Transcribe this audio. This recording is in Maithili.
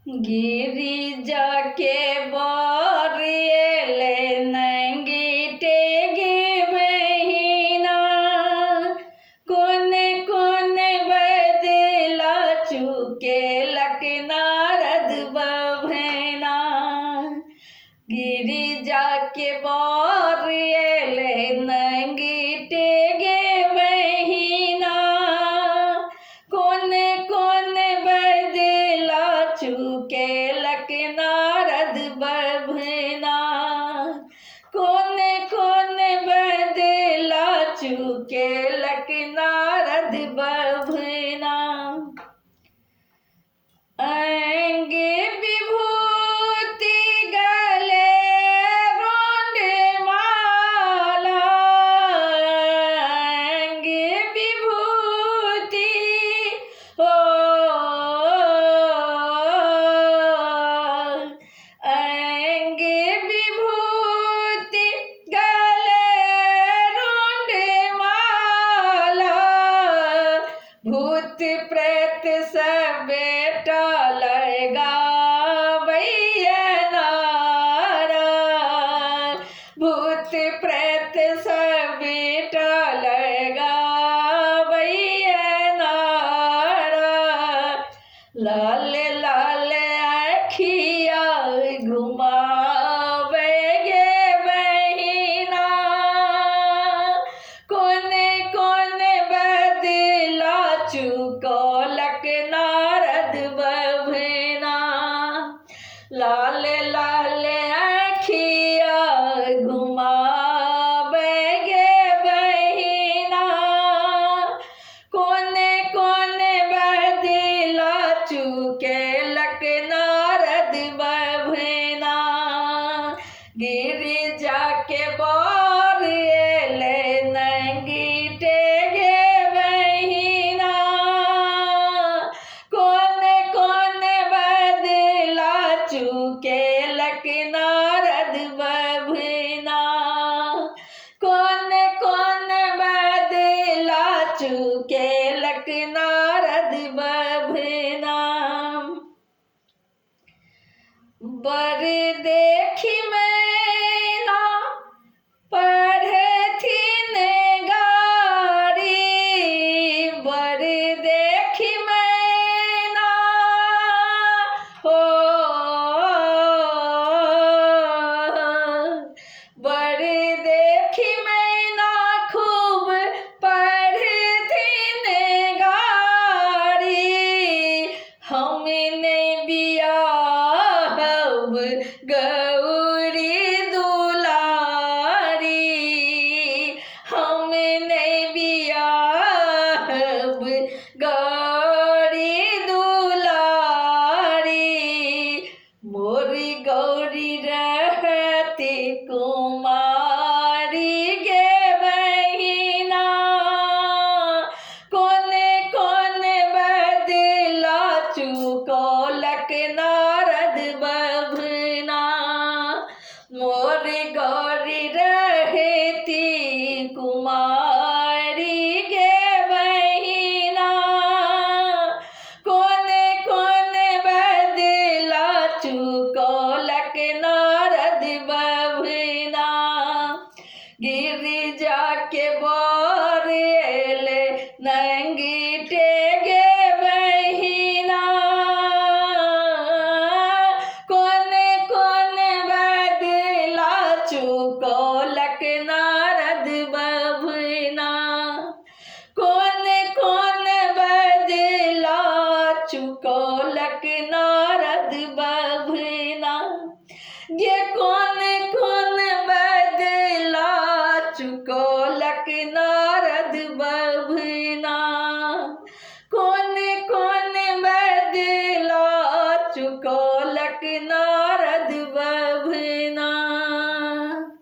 गिरिजा के बर एलै नंगी टेगी बहिना, कोने कोने बदला चुकेलक नारद बभना। गिरिजा के बर एलै नंगी टेगे बहिना, कोने कोने बदला चुकेलक नारद बभना। कोने कोने बदला चुकेलक नारद बभना। अंग विभूति गले रोंड माला, अंग विभूति हो, अंग विभूति गले रोंड माला, भूत प्रेत सब लगाबैया नारा। भूत प्रेत सब लगाबैया नारा। लाल लाल अखिया घुमावे गे बहिना, कोने कोने बदला चुकौलक नारद बभना। लाल लाल अखिया घुमावे गे बहिना, कोने कोने बदला चुकेलक नारद बभना। गिरिजा के बर एलै नंगी टेगे बहिना, कोने कोने बदला चुकेलक नारद बभना। कोने कोने बदला चुकेलक नारद बभना। बर देखी मैना पढ़थिन गारी, बर देखी मैना हो, बर देखी मैना खूब पढ़थिन गारी। हमने बियाहब गौरी दुलारी, हमने बियाहब गौरी दुलारी। मोरी गौरी रहती को